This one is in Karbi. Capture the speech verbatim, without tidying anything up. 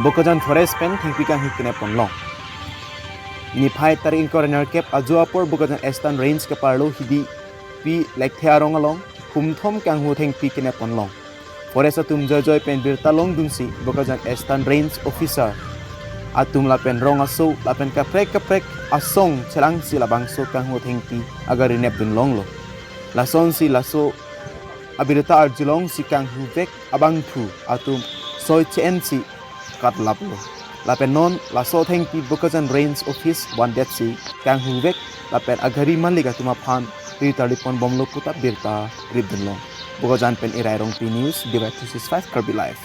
Bokajan Forest pen thengpi kanghu kenep ponlong. Niphai tarik ingkoi ra nerkep ajo apor Bokajan Eastern Range keparlo Hidipi Lekthe arong along humthom kanghu thengpi kenep ponlong. Forest atum joijoi pen birta longdunsi Bokajan Eastern Range officer atum lapen rong aso lapen kaprek kaprek asong chelangsi labangso kanghu thengpi agari nepdun longlo. Lasonsi laso abirta arjulongsi kanghuvek abangphu atum soi che-ensi katlaplo. Lapen non laso thengpi Bokajan Range Office vandetsi kanghuvek lapen agari malik atum aphan ri tarlipon bomlo puta birta ripdun long. Bokajan pen Irai Rongpi News, Divide three six five Karbi Live.